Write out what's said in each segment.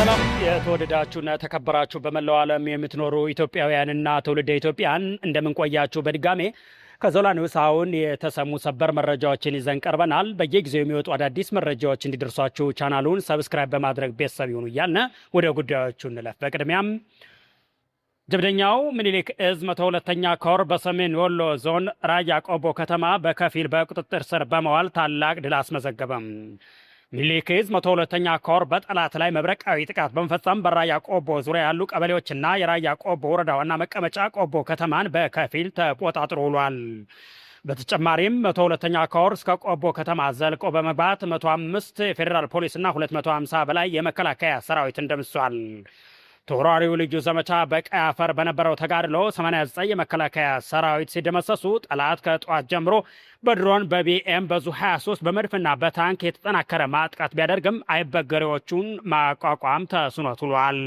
ሰላም የተወደዳችሁና የተከበራችሁ በመላው ዓለም የምትኖሩ ኢትዮጵያውያንና ትውልደ ኢትዮጵያን፣ እንደምን ቆያችሁ? በድጋሜ ከዞላ ኒውስ አሁን የተሰሙ ሰበር መረጃዎችን ይዘን ቀርበናል። በየጊዜው የሚወጡ አዳዲስ መረጃዎች እንዲደርሷችሁ ቻናሉን subscribe በማድረግ ቤተሰብ ይሁኑ እያልን ወደ ጉዳዮቹ እንለፍ። በቅድሚያም ጀብደኛው ምኒልክ እዝ 102ኛ ኮር በሰሜን ወሎ ዞን ራያ ቆቦ ከተማ በከፊል በቁጥጥር ስር በመዋል ታላቅ ድል አስመዘገበም። ምኒልክ እዝ 102ኛ ኮር በጠላት ላይ መብረቃዊ ጥቃት በመፈጸም በራያ ቆቦ ዙሪያ ያሉ ቀበሌዎችና የራያ ቆቦ ወረዳ ዋና መቀመጫ ቆቦ ከተማን በከፊል ተቆጣጥሮ ውሏል። በተጨማሪም 102ኛ ኮር እስከ ቆቦ ከተማ ዘልቆ በመግባት 105 የፌዴራል ፖሊስና 250 በላይ የመከላከያ ሰራዊትን ደምስሷል። ተወራሪው ልዩ ዘመቻ በቀይ አፈር በነበረው ተጋድሎ 89 የመከላከያ ሰራዊት ሲደመሰሱ፣ ጠላት ከጠዋት ጀምሮ በድሮን፣ በቢኤም፣ በዙ 23፣ በመድፍና በታንክ የተጠናከረ ማጥቃት ቢያደርግም አይበገሬዎቹን ማቋቋም ተስኖት ውሏል።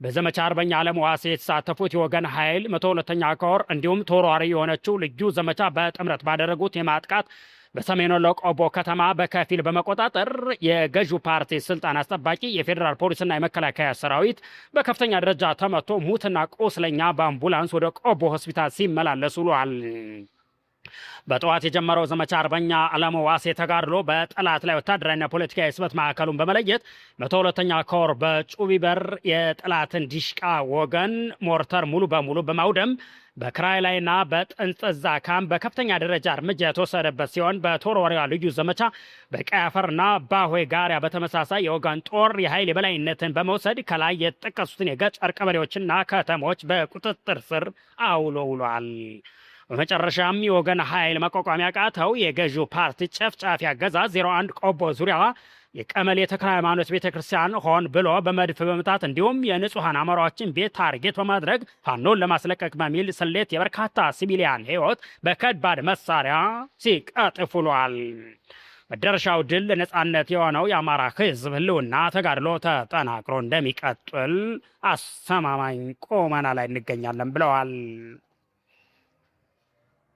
በዘመቻ አርበኛ አለም ዋሴ የተሳተፉት የወገን ኃይል 102ኛ ኮር እንዲሁም ተወርዋሪ የሆነችው ልዩ ዘመቻ በጥምረት ባደረጉት የማጥቃት በሰሜን ወሎ ቆቦ ከተማ በከፊል በመቆጣጠር የገዢው ፓርቲ ስልጣን አስጠባቂ የፌዴራል ፖሊስና የመከላከያ ሰራዊት በከፍተኛ ደረጃ ተመቶ ሙትና ቁስለኛ በአምቡላንስ ወደ ቆቦ ሆስፒታል ሲመላለስ ውሏል። በጠዋት የጀመረው ዘመቻ አርበኛ አለሙ ዋሴ ተጋድሎ በጠላት ላይ ወታደራዊና ፖለቲካዊ ስበት ማዕከሉን በመለየት 102ኛ ኮር በጩቢበር የጠላትን ዲሽቃ ወገን ሞርተር ሙሉ በሙሉ በማውደም በክራይ ላይና በጥንጽዛ ካምፕ በከፍተኛ ደረጃ እርምጃ የተወሰደበት ሲሆን፣ በተወርዋሪዋ ልዩ ዘመቻ በቀይ አፈርና ባሆይ ጋሪያ በተመሳሳይ የወገን ጦር የኃይል የበላይነትን በመውሰድ ከላይ የተጠቀሱትን የገጠር ቀበሌዎችና ከተሞች በቁጥጥር ስር አውሎ ውሏል። በመጨረሻም የወገን ኃይል መቋቋም ያቃተው የገዢው ፓርቲ ጨፍጫፊ አገዛዝ 01 ቆቦ ዙሪያዋ የቀመሌ ተክለ ሃይማኖት ቤተ ክርስቲያን ሆን ብሎ በመድፍ በመምታት እንዲሁም የንጹሐን አማራዎችን ቤት target በማድረግ ፋኖን ለማስለቀቅ በሚል ስሌት የበርካታ civilian ሕይወት በከባድ መሳሪያ ሲቀጥፍ ውሏል። መደረሻው ድል ለነጻነት የሆነው የአማራ ሕዝብ ህልውና ተጋድሎ ተጠናክሮ እንደሚቀጥል አስተማማኝ ቁመና ላይ እንገኛለን ብለዋል።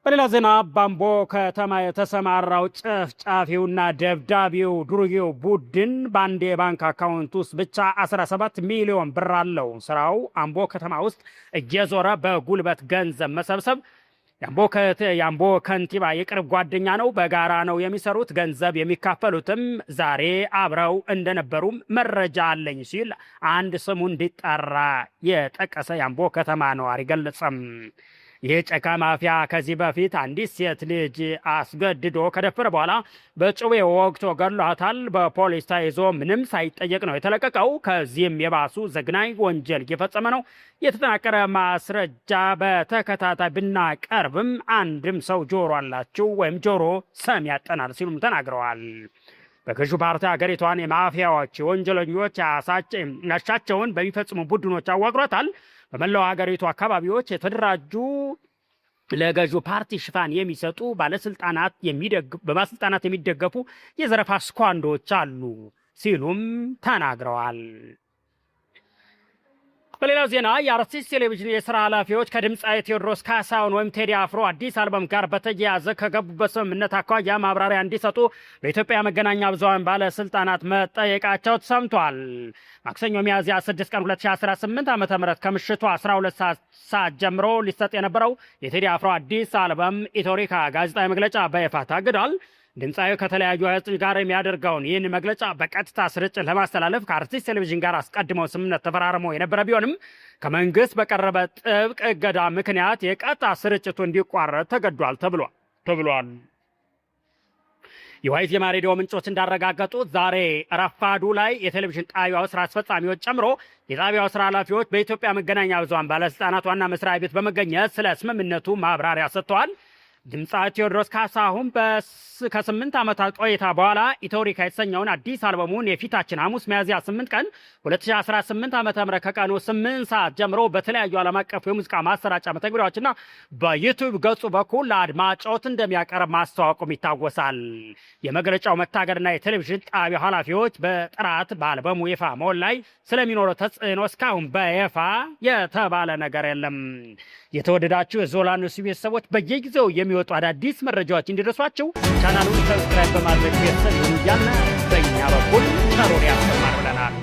በሌላ ዜና ባምቦ ከተማ የተሰማራው ጨፍጫፊውና ደብዳቢው ዱርዬው ቡድን በአንድ የባንክ አካውንት ውስጥ ብቻ 17 ሚሊዮን ብር አለው። ስራው አምቦ ከተማ ውስጥ እየዞረ በጉልበት ገንዘብ መሰብሰብ። የአምቦ ከንቲባ የቅርብ ጓደኛ ነው። በጋራ ነው የሚሰሩት። ገንዘብ የሚካፈሉትም ዛሬ አብረው እንደነበሩም መረጃ አለኝ ሲል አንድ ስሙ እንዲጠራ የጠቀሰ የአምቦ ከተማ ነዋሪ ገለጸም። ይህ ጨካ ማፊያ ከዚህ በፊት አንዲት ሴት ልጅ አስገድዶ ከደፈረ በኋላ በጩቤ ወግቶ ገድሏታል። በፖሊስ ተይዞ ምንም ሳይጠየቅ ነው የተለቀቀው። ከዚህም የባሱ ዘግናኝ ወንጀል እየፈጸመ ነው። የተጠናቀረ ማስረጃ በተከታታይ ብናቀርብም አንድም ሰው ጆሮ አላችሁ ወይም ጆሮ ሰሚ ያጠናል ሲሉም ተናግረዋል። በገዢው ፓርቲ ሀገሪቷን የማፊያዎች፣ የወንጀለኞች ያሻቸውን በሚፈጽሙ ቡድኖች አዋቅሯታል። በመላው ሀገሪቱ አካባቢዎች የተደራጁ ለገዢው ፓርቲ ሽፋን የሚሰጡ በባለስልጣናት የሚደገፉ የዘረፋ ስኳንዶች አሉ ሲሉም ተናግረዋል። በሌላው ዜና የአርቲስት ቴሌቪዥን የስራ ኃላፊዎች ከድምፃዊ ቴዎድሮስ ካሳሁን ወይም ቴዲ አፍሮ አዲስ አልበም ጋር በተያያዘ ከገቡበት ስምምነት አኳያ ማብራሪያ እንዲሰጡ በኢትዮጵያ መገናኛ ብዙኃን ባለስልጣናት መጠየቃቸው ተሰምቷል። ማክሰኞ ሚያዝያ 6 ቀን 2018 ዓ ም ከምሽቱ 12 ሰዓት ጀምሮ ሊሰጥ የነበረው የቴዲ አፍሮ አዲስ አልበም ኢቶሪካ ጋዜጣዊ መግለጫ በይፋ ታግዷል። ድምፃዊ ከተለያዩ ጋዜጠኞች ጋር የሚያደርገውን ይህን መግለጫ በቀጥታ ስርጭት ለማስተላለፍ ከአርቲስት ቴሌቪዥን ጋር አስቀድመው ስምምነት ተፈራርሞ የነበረ ቢሆንም ከመንግስት በቀረበ ጥብቅ እገዳ ምክንያት የቀጥታ ስርጭቱ እንዲቋረጥ ተገዷል ተብሏል። የዋዜማ ሬዲዮ ምንጮች እንዳረጋገጡት ዛሬ ረፋዱ ላይ የቴሌቪዥን ጣቢያው ስራ አስፈጻሚዎች ጨምሮ የጣቢያው ስራ ኃላፊዎች በኢትዮጵያ መገናኛ ብዙኃን ባለስልጣናት ዋና መስሪያ ቤት በመገኘት ስለ ስምምነቱ ማብራሪያ ሰጥተዋል። ድምፃዊ ቴዎድሮስ ካሳሁን ከ8 ዓመታት ቆይታ በኋላ ኢቶሪካ የተሰኘውን አዲስ አልበሙን የፊታችን ሐሙስ ሚያዝያ 8 ቀን 2018 ዓ.ም ከቀኑ 8 ሰዓት ጀምሮ በተለያዩ ዓለም አቀፍ የሙዚቃ ማሰራጫ መተግበሪያዎችና በዩቱብ ገጹ በኩል ለአድማጮች እንደሚያቀርብ ማስተዋወቁም ይታወሳል። የመግለጫው መታገድና የቴሌቪዥን ጣቢያው ኃላፊዎች በጥራት በአልበሙ ይፋ መሆን ላይ ስለሚኖረው ተጽዕኖ እስካሁን በይፋ የተባለ ነገር የለም። የተወደዳችሁ የዞላ ኒውስ ቤተሰቦች፣ በየጊዜው የሚወጡ አዳዲስ መረጃዎች እንዲደርሷችሁ ቻናሉን subscribe በማድረግ ቤተሰብ ይሁኑ እያልን በእኛ በኩል ቸሩን ያሰማን ብለናል።